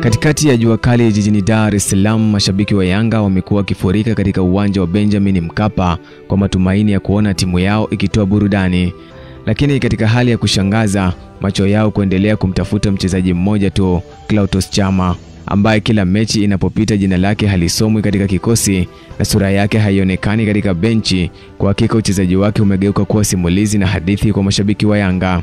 Katikati ya jua kali jijini Dar es Salaam, mashabiki wa Yanga wamekuwa wakifurika katika uwanja wa Benjamin Mkapa kwa matumaini ya kuona timu yao ikitoa burudani. Lakini katika hali ya kushangaza, macho yao kuendelea kumtafuta mchezaji mmoja tu, Clatous Chama, ambaye kila mechi inapopita jina lake halisomwi katika kikosi na sura yake haionekani katika benchi. Kwa hakika uchezaji wake umegeuka kuwa simulizi na hadithi kwa mashabiki wa Yanga.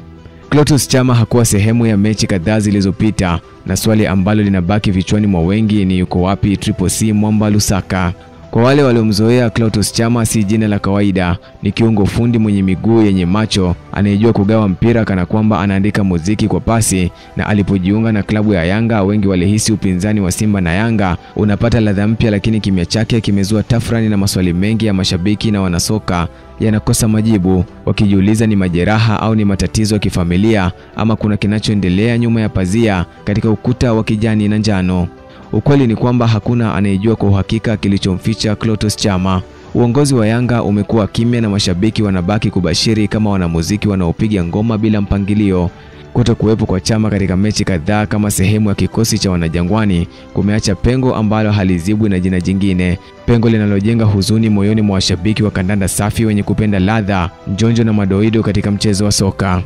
Clatous Chama hakuwa sehemu ya mechi kadhaa zilizopita, na swali ambalo linabaki vichwani mwa wengi ni yuko wapi Triple C Mwamba Lusaka? Kwa wale waliomzoea, Clatous Chama si jina la kawaida. Ni kiungo fundi mwenye miguu yenye macho, anayejua kugawa mpira kana kwamba anaandika muziki kwa pasi. Na alipojiunga na klabu ya Yanga, wengi walihisi upinzani wa Simba na Yanga unapata ladha mpya, lakini kimya chake kimezua tafrani na maswali mengi ya mashabiki na wanasoka yanakosa majibu, wakijiuliza ni majeraha au ni matatizo ya kifamilia ama kuna kinachoendelea nyuma ya pazia katika ukuta wa kijani na njano. Ukweli ni kwamba hakuna anayejua kwa uhakika kilichomficha Clatous Chama. Uongozi wa Yanga umekuwa kimya na mashabiki wanabaki kubashiri kama wanamuziki wanaopiga ngoma bila mpangilio. Kutokuwepo kwa Chama katika mechi kadhaa kama sehemu ya kikosi cha wanajangwani kumeacha pengo ambalo halizibwi na jina jingine, pengo linalojenga huzuni moyoni mwa washabiki wa kandanda safi wenye kupenda ladha, njonjo na madoido katika mchezo wa soka.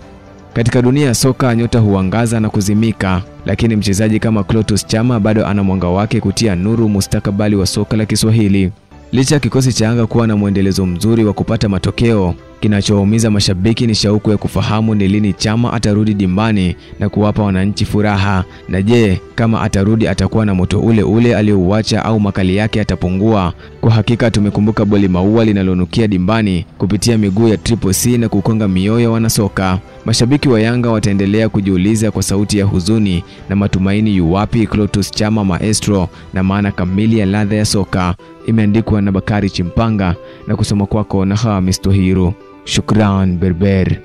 Katika dunia ya soka, nyota huangaza na kuzimika, lakini mchezaji kama Clatous Chama bado ana mwanga wake kutia nuru mustakabali wa soka la Kiswahili. Licha ya kikosi cha Yanga kuwa na mwendelezo mzuri wa kupata matokeo, kinachoumiza mashabiki ni shauku ya kufahamu ni lini Chama atarudi dimbani na kuwapa wananchi furaha. Na je, kama atarudi atakuwa na moto ule ule aliouacha au makali yake atapungua? Kwa hakika tumekumbuka boli maua linalonukia dimbani kupitia miguu ya Triple C na kukonga mioyo wanasoka. Mashabiki wa Yanga wataendelea kujiuliza kwa sauti ya huzuni na matumaini, yuwapi Clatous Chama maestro na maana kamili ya ladha ya soka? Imeandikwa na Bakari Chimpanga na kusoma kwako na Hamis Tohiru. Shukran Berber.